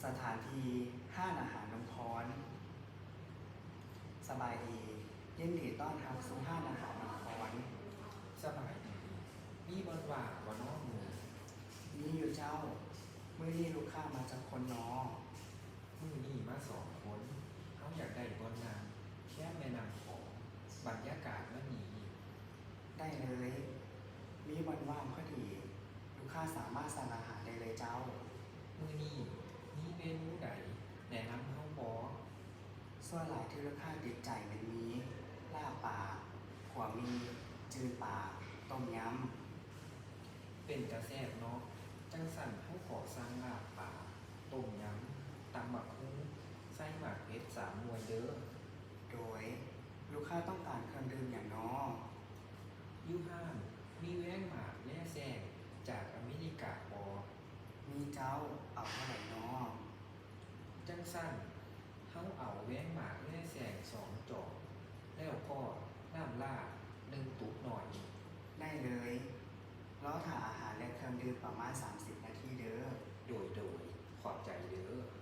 ສະຖານທີ່ຮ້ານອາຫານລຸງພອນ. ສະບາຍດີ, ຍິນດີຕ້ອນຮັບສູ່ຮ້ານອາຫານລຸງພອນ. ສະບາຍດີ, ມີບ່ອນວ່າງບໍ່ນໍມື້? ມີຢູ່ເຈົ້າ. ມື້ນີ້ລູກຄ້າມາຈັກຄົນນໍ? ມື້ນີ້ມາສອງຄົນ. ເຮົາຢາກໄດ້ບ່ອນນັ່ງແຄມແມ່ນ້ຳຂອງ, ບັນຍາກາດມັນດີ. ໄດ້ເລີຍ, ມີບ່ອນວ່າງພໍດີ, ລູກຄ້າສາມາດສັ່ງອາຫານໄດ້ເລີຍເຈົ້າ. ມື້ນີ້ມີເມນູໃດແນະນຳເຮົາບໍ່? ສ່ວນຫຼາຍທີ່ລູກຄ້າຕິດໃຈແມ່ນມີລາບປາ, ຂົ້ວໝີ່, ຈືນປາ, ຕົ້ມຍຳ. ເປັນຕາແຊບເນາະ, ຈັ່ງຊັ້ນເຮົາຂໍສັ່ງລາບປາ, ຕົ້ມຍຳ, ຕຳບັກຫຸ່ງ, ໃສ່ໝາກເຜັດສາມໜ່ວຍເດີ້. ໂດຍ, ລູກຄ້າຕ້ອງການເຄື່ອງດື່ມຫຍັງນໍ? ຢູ່ຮ້ານມີແວງໝາກແລແຊງຈາກອາເມລິກາບໍ່? ມີເຈົ້າ, ເອົາເທົ່າໃດນໍ? ຈັ່ງຊັ້ນເຮົາເອົາແວງໝາກແລແຊງສອງຈອກ, ແລ້ວກໍນ້ຳລາດໜຶ່ງຕຸກໜ້ອຍ. ໄດ້ເລີຍ, ລໍຖ້າອາຫານ ແລະ ເຄື່ອງດື່ມປະມານສາມສິບນາທີເດີ້. ໂດຍ, ໂດຍ, ຂອບໃຈເດີ້.